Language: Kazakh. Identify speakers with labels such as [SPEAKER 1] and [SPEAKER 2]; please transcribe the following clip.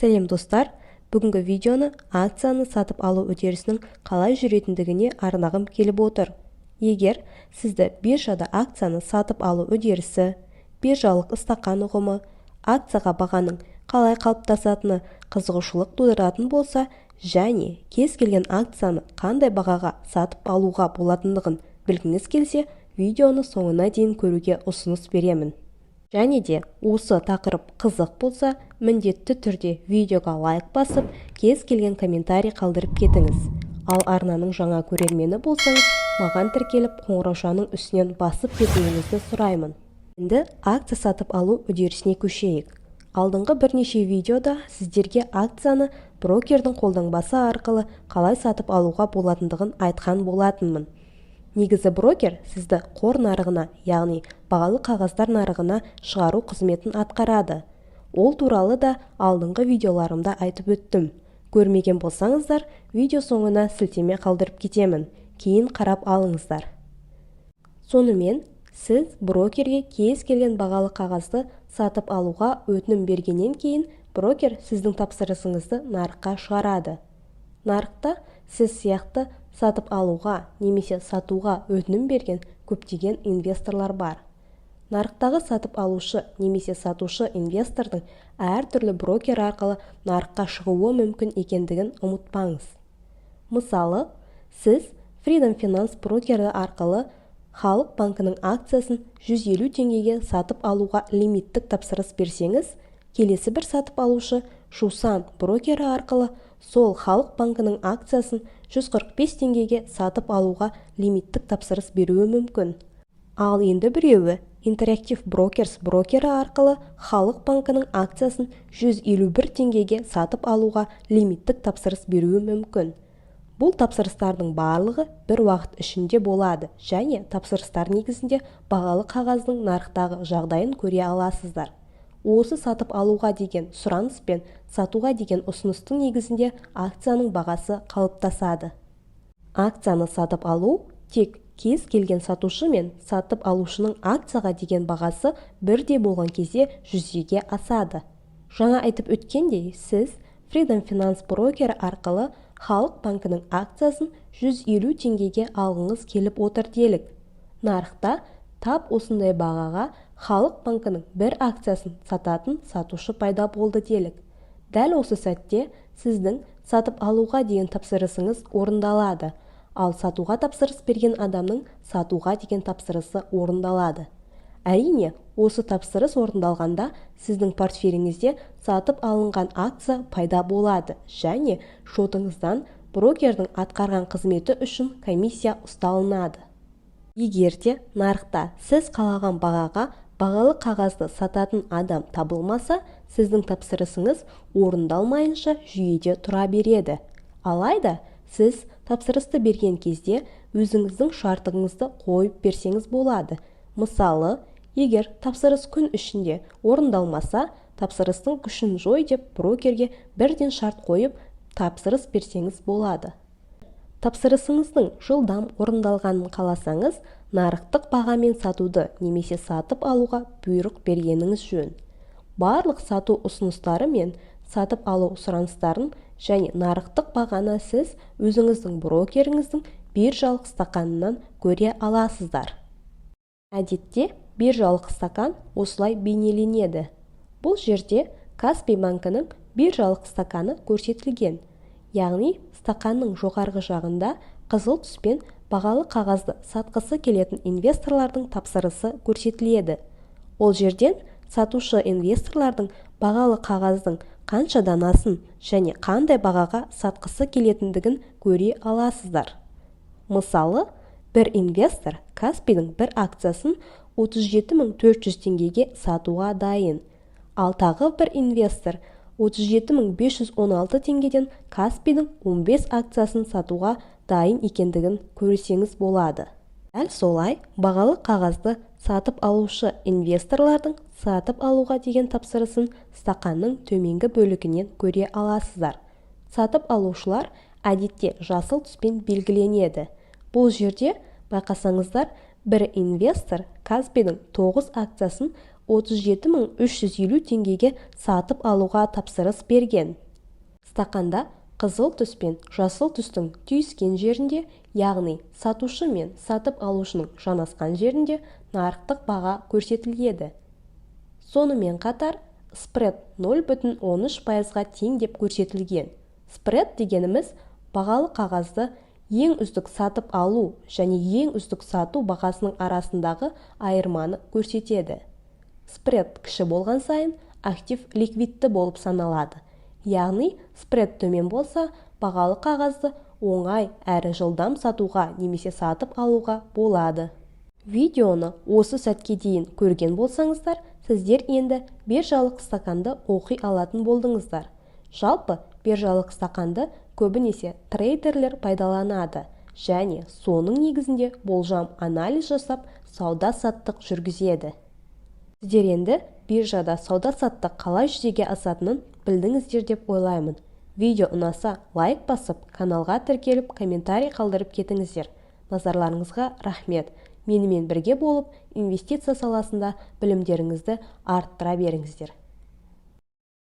[SPEAKER 1] Сәлем, достар! Бүгінгі видеоны акцияны сатып алу үдерісінің қалай жүретіндігіне арнағым келіп отыр. Егер сізді биржада акцияны сатып алу үдерісі, биржалық стақан ұғымы, акцияға бағаның қалай қалыптасатыны қызығушылық тудыратын болса және кез келген акцияны қандай бағаға сатып алуға болатындығын білгіңіз келсе, видеоны соңына дейін көруге ұсыныс беремін. Және де осы тақырып қызық болса, міндетті түрде видеоға лайк басып, кез келген комментарий қалдырып кетіңіз. Ал арнаның жаңа көрермені болсаңыз, маған тіркеліп, қоңыраушаның үстінен басып кетуіңізді сұраймын. Енді акция сатып алу үдерісіне көшейік. Алдыңғы бірнеше видеода сіздерге акцияны брокердің қолтаңбасы арқылы қалай сатып алуға болатындығын айтқан болатынмын. Негізі брокер сізді қор нарығына, яғни бағалы қағаздар нарығына шығару қызметін атқарады. Ол туралы да алдыңғы видеоларымда айтып өттім. Көрмеген болсаңыздар, видео соңына сілтеме қалдырып кетемін, кейін қарап алыңыздар. Сонымен, сіз брокерге кез келген бағалы қағазды сатып алуға өтінім бергеннен кейін, брокер сіздің тапсырысыңызды нарыққа шығарады. Нарықта сіз сияқты сатып алуға немесе сатуға өтінім берген көптеген инвесторлар бар. Нарықтағы сатып алушы немесе сатушы инвестордың әртүрлі брокер арқылы нарыққа шығуы мүмкін екендігін ұмытпаңыз. Мысалы, сіз Freedom Finance брокері арқылы Халық банкінің акциясын 150 теңгеге сатып алуға лимиттік тапсырыс берсеңіз, келесі бір сатып алушы Жусан брокері арқылы сол Халық банкінің акциясын 145 теңгеге сатып алуға лимиттік тапсырыс беруі мүмкін. Ал енді біреуі Interactive Brokers брокері арқылы Халық банкінің акциясын 151 теңгеге сатып алуға лимиттік тапсырыс беруі мүмкін. Бұл тапсырыстардың барлығы бір уақыт ішінде болады және тапсырыстар негізінде бағалы қағаздың нарықтағы жағдайын көре аласыздар. Осы сатып алуға деген сұраныс пен сатуға деген ұсыныстың негізінде акцияның бағасы қалыптасады. Акцияны сатып алу тек кез келген сатушы мен сатып алушының акцияға деген бағасы бірдей болған кезде жүзеге асады. Жаңа айтып өткендей, сіз Freedom Finance брокері арқылы Халық банкінің акциясын 150 теңгеге алғыңыз келіп отыр делік. Нарықта тап осындай бағаға Халық банкінің бір акциясын сататын сатушы пайда болды делік. Дәл осы сәтте сіздің сатып алуға деген тапсырысыңыз орындалады, ал сатуға тапсырыс берген адамның сатуға деген тапсырысы орындалады. Әрине, осы тапсырыс орындалғанда сіздің портфеліңізде сатып алынған акция пайда болады және шотыңыздан брокердің атқарған қызметі үшін комиссия ұсталынады. Егер де нарықта сіз қалаған бағаға бағалы қағазды сататын адам табылмаса, сіздің тапсырысыңыз орындалмайынша жүйеде тұра береді. Алайда сіз тапсырысты берген кезде өзіңіздің шартыңызды қойып берсеңіз болады. Мысалы, егер тапсырыс күн ішінде орындалмаса, тапсырыстың күшін жой деп брокерге бірден шарт қойып, тапсырыс берсеңіз болады. Тапсырысыңыздың жылдам орындалғанын қаласаңыз, нарықтық бағамен сатуды немесе сатып алуға бұйрық бергеніңіз жөн. Барлық сату ұсыныстары мен сатып алу сұраныстарын және нарықтық бағаны сіз өзіңіздің брокеріңіздің биржалық стақанынан көре аласыздар. Әдетте биржалық стакан осылай бейнеленеді. Бұл жерде Каспий банкінің биржалық стаканы көрсетілген, яғни стақанның жоғарғы жағында қызыл түспен бағалы қағазды сатқысы келетін инвесторлардың тапсырысы көрсетіледі. Ол жерден сатушы инвесторлардың бағалы қағаздың қанша данасын және қандай бағаға сатқысы келетіндігін көре аласыздар. Мысалы, бір инвестор Каспийдің бір акциясын 37 400 теңгеге сатуға дайын, ал тағы бір инвестор 37 516 теңгеден Каспийдің 15 акциясын сатуға дайын екендігін көрсеңіз болады. Дәл солай бағалы қағазды сатып алушы инвесторлардың сатып алуға деген тапсырысын стақанның төменгі бөлігінен көре аласыздар. Сатып алушылар әдетте жасыл түспен белгіленеді. Бұл жерде байқасаңыздар, бір инвестор Каспийдің 9 акциясын 37 350 теңгеге сатып алуға тапсырыс берген. Стақанда қызыл түс пен жасыл түстің түйіскен жерінде, яғни сатушы мен сатып алушының жанасқан жерінде нарықтық баға көрсетіледі. Сонымен қатар спред 0,13%-ға тең деп көрсетілген. Спред дегеніміз бағалы қағазды ең үздік сатып алу және ең үздік сату бағасының арасындағы айырманы көрсетеді. Спред кіші болған сайын актив ликвидті болып саналады. Яғни спред төмен болса, бағалы қағазды оңай әрі жылдам сатуға немесе сатып алуға болады. Видеоны осы сәтке дейін көрген болсаңыздар, сіздер енді биржалық стаканды оқи алатын болдыңыздар. Жалпы биржалық стаканды көбінесе трейдерлер пайдаланады және соның негізінде болжам анализ жасап, сауда-саттық жүргізеді. Сіздер енді биржада сауда-саттық қалай жүзеге асатынын білдіңіздер деп ойлаймын. Видео ұнаса лайк басып, каналға тіркеліп, комментарий қалдырып кетіңіздер. Назарларыңызға рахмет. Менімен бірге болып, инвестиция саласында білімдеріңізді арттыра беріңіздер.